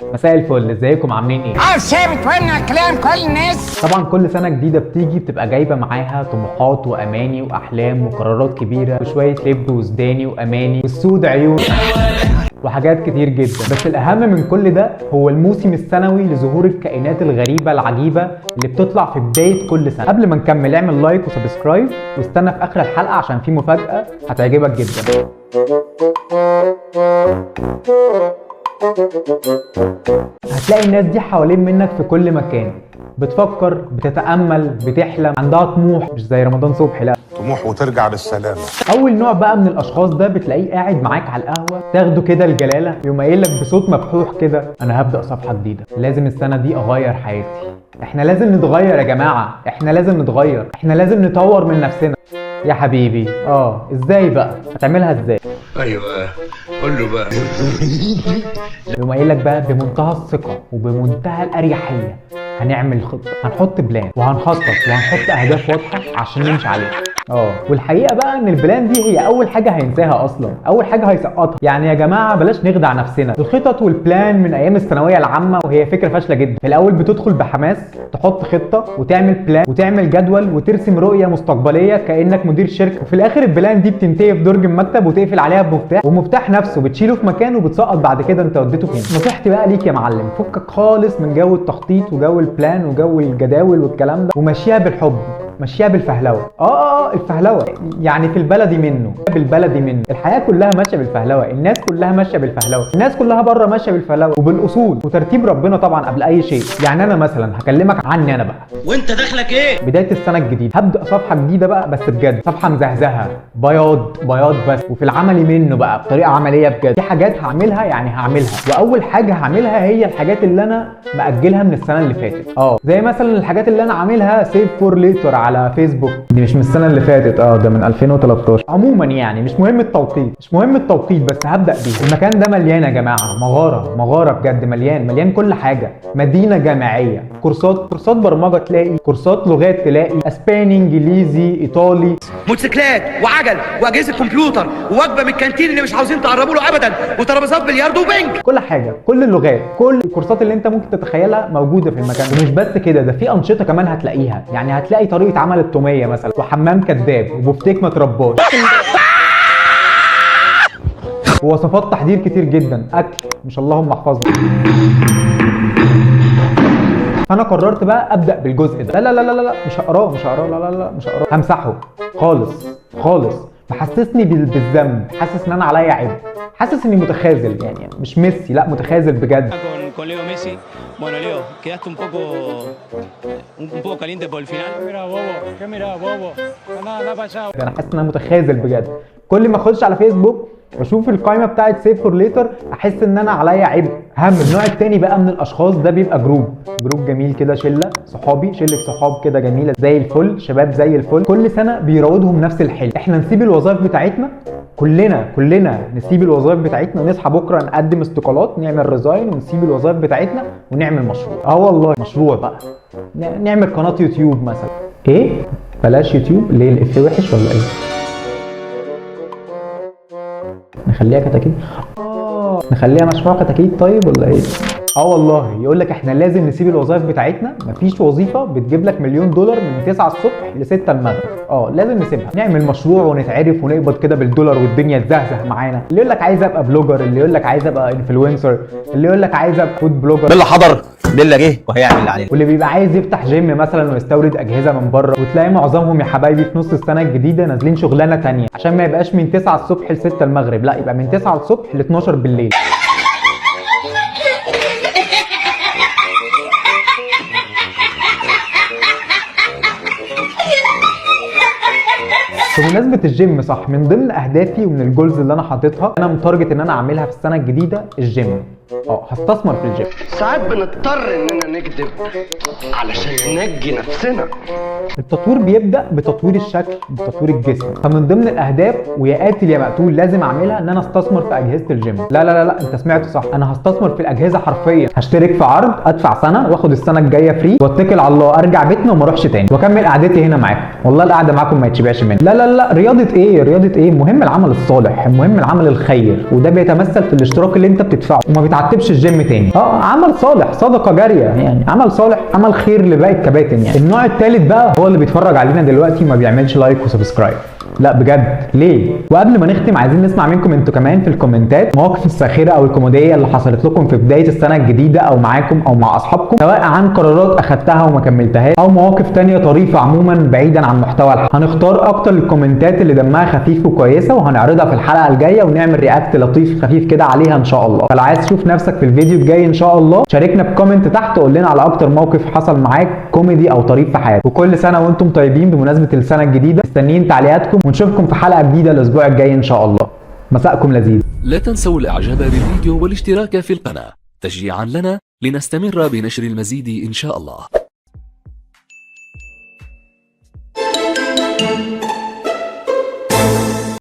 مساء الفل، ازيكم؟ عاملين ايه؟ اه ثابت وامنع كلام كل الناس. طبعا كل سنة جديدة بتيجي بتبقى جايبه معاها طموحات واماني واحلام وقرارات كبيرة وشوية لب وسوداني واماني والسود عيون وحاجات كتير جدا. بس الاهم من كل ده هو الموسم السنوي لظهور الكائنات الغريبة العجيبة اللي بتطلع في بداية كل سنة. قبل ما نكمل اعمل like و subscribe واستنى في اخر الحلقة عشان في مفاجاة هتعجبك جدا. هتلاقي الناس دي حوالين منك في كل مكان، بتفكر، بتتامل، بتحلم، عندها طموح، مش زي رمضان صبحي لا، طموح وترجع بالسلامة. اول نوع بقى من الاشخاص ده بتلاقيه قاعد معاك على القهوة، تاخده كده الجلاله، يقوم قايل لك بصوت مبحوح كده: انا هبدا صفحة جديدة، لازم السنة دي اغير حياتي، احنا لازم نتغير يا جماعة، احنا لازم نتغير، احنا لازم نطور من نفسنا. يا حبيبي ازاي بقى هتعملها ازاي؟ ايوه قول له بقى. يقوم قايل لك بقى بمنتهى الثقة وبمنتهى الاريحيه: هنعمل خطه، هنحط plan، وهنخطط، وهنحط اهداف واضحة عشان نمشي عليها. والحقيقة بقى ان ال plan دي هي اول حاجة هينساها اصلا، اول حاجة هيسقطها. يعني يا جماعة بلاش نخدع نفسنا، الخطط وال plan من ايام الثانوية العامة وهي فكرة فاشلة جدا. في الاول بتدخل بحماس، تحط خطه وتعمل plan وتعمل جدول وترسم رؤية مستقبلية كانك مدير شركة، وفي الاخر ال plan دي بتنتهي في درج المكتب وتقفل عليها بمفتاح، والمفتاح نفسه بتشيله في مكانه وبتسقط بعد كده انت وديته فين. نصيحتي بقى ليك يا معلم، فكك خالص من جو التخطيط وجو ال plan وجو الجداول والكلام ده، ومشيها بالحب، مشيها بالفهلوه. الفهلوة يعني في البلدي منه، بالبلدي منه. الحياة كلها ماشية بالفهلوه، الناس كلها ماشية بالفهلوه، الناس كلها بره ماشية بالفهلوه وبالاصول وترتيب ربنا طبعا قبل اي شيء. يعني انا مثلا هكلمك عني انا بقى، وانت دخلك ايه؟ بداية السنة الجديدة هبدا صفحة جديدة بقى، بس بجد صفحة مزهزهه، بياض بياض بس، وفي العملي منه بقى بطريقة عملية بجد. في حاجات هعملها يعني هعملها، واول حاجة هعملها هي الحاجات اللي انا مأجلها من السنة اللي فاتت. زي مثلا الحاجات اللي انا عاملها save for later على فيسبوك، دي مش من السنة اللي فاتت، ده من 2013. عموما يعني مش مهم التوقيت، مش مهم التوقيت، بس هبدا بيه. المكان ده مليان يا جماعة، مغارة مغارة بجد، مليان مليان كل حاجة، مدينة جامعية، كورسات برمجة تلاقي، كورسات لغات تلاقي، اسباني، انجليزي، ايطالي، موتوسيكلات وعجل واجهزة كمبيوتر ووجبه من الكانتين اللي مش عاوزين تقربوا له ابدا، وترابيزات بلياردو وبنج، كل حاجة، كل اللغات، كل الكورسات اللي انت ممكن تتخيلها موجودة في المكان. ومش بس كده، ده في انشطة كمان هتلاقيها، يعني هتلاقي طريقه عمل التوميه مثلا، وحمام كذاب، وبفتيك ما ترباش، ووصفات تحضير كتير جدا، اكل مش اللهم احفظنا. فانا قررت بقى ابدا بالجزء ده. لا لا لا لا لا، مش هقراه، مش هقراه، لا لا لا مش هقراه، همسحه خالص خالص. محسسني بالذنب، حاسس ان انا عليا عبء، حاسس اني متخاذل، يعني مش ميسي، لا متخاذل بجد. Con Leo Messi. Bueno, Leo, quedaste un poco caliente por el final. Mira, bobo, ¿qué mira, bobo? Anda, anda para allá. انا حاسس ان انا متخاذل بجد. كل ما اخش على فيسبوك واشوف القائمة بتاعت save for later احس ان انا عليا عبء، هم. النوع التاني بقى من الاشخاص ده بيبقى group جميل كده، شله صحابي، شله صحاب كده جميلة زي الفل، شباب زي الفل، كل سنة بيراودهم نفس الحلم: احنا نسيب الوظائف بتاعتنا، كلنا كلنا نسيب الوظائف بتاعتنا، نصحى بكره نقدم استقالات، نعمل resign ونسيب الوظائف بتاعتنا ونعمل مشروع. والله مشروع بقى، نعمل قناة يوتيوب مثلا. ايه بلاش يوتيوب ليه؟ الافيه وحش ولا ايه؟ نخليها كتاكيت، نخليها مشروع كتاكيت طيب ولا ايه؟ والله يقول لك احنا لازم نسيب الوظائف بتاعتنا، مفيش وظيفة بتجيب لك $1,000,000 من 9 الصبح ل 6 المغرب. لازم نسيبها، نعمل مشروع ونتعرف ونقبض كده بالدولار والدنيا تزهزه معانا. اللي يقول لك عايز ابقى blogger، اللي يقول لك عايز ابقى influencer، اللي يقول لك عايز ابقى food blogger، ده اللي حضر، ده اللي جه وهيعمل اللي عليه. واللي بيبقى عايز يفتح جيم مثلا ويستورد اجهزة من بره. وتلاقي معظمهم يا حبايبي في نص السنة الجديدة نازلين شغلانة تانية عشان ما يبقاش من 9 الصبح ل 6 المغرب، لا يبقى من 9 الصبح ل 12 بالليل. بمناسبة الجيم صح، من ضمن أهدافي ومن ال goals اللي أنا حاططها، أنا متارجت إن أنا أعملها في السنة الجديدة الجيم. هستثمر في الجيم. ساعات بنضطر اننا نكذب علشان ننجي نفسنا. التطوير بيبدأ بتطوير الشكل، بتطوير الجسم. فمن ضمن الأهداف ويا قاتل يا مقتول لازم أعملها إن أنا أستثمر في أجهزة الجيم. لا لا لا لا، أنت سمعت صح، أنا هستثمر في الأجهزة حرفيا. هشترك في عرض، أدفع سنة وآخد السنة الجاية free، وأتكل على الله، أرجع بيتنا وما أروحش تاني، وأكمل قعدتي هنا معاكم. والله القعدة معاكم ما يتشبعش منها. لا لا لا، رياضة إيه؟ رياضة إيه؟ المهم العمل الصالح، المهم العمل الخير، وده بيتمثل في الاشتراك اللي أنت بتدفعه وما بيتعداش تعتبش الجيم تاني. عمل صالح، صدقه جاريه، يعني عمل صالح، عمل خير لباقي الكباتن يعني. النوع الثالث بقى هو اللي بيتفرج علينا دلوقتي ما بيعملش like و subscribe. لا بجد ليه؟ وقبل ما نختم عايزين نسمع منكم انتوا كمان في الكومنتات مواقف الساخره او الكوميدية اللي حصلت لكم في بداية السنة الجديدة او معاكم او مع اصحابكم، سواء عن قرارات اخدتها وما كملتهاش او مواقف تانية طريفه عموما بعيدا عن محتوى الحلقة. هنختار اكتر الكومنتات اللي دمها خفيف وكويسة وهنعرضها في الحلقة الجاية ونعمل react لطيف خفيف كده عليها ان شاء الله. فلو عايز تشوف نفسك في الفيديو الجاي ان شاء الله شاركنا ب comment تحت وقول لنا على اكتر موقف حصل معاك كوميدي او طريف في حياتك. وكل سنة وانتم طيبين بمناسبة السنة الجديدة، مستنيين تعليقاتكم ونشوفكم في حلقة جديدة الاسبوع الجاي ان شاء الله. مساءكم لذيذ. لا تنسوا الاعجاب بالفيديو والاشتراك في القناة تشجيعا لنا لنستمر بنشر المزيد ان شاء الله.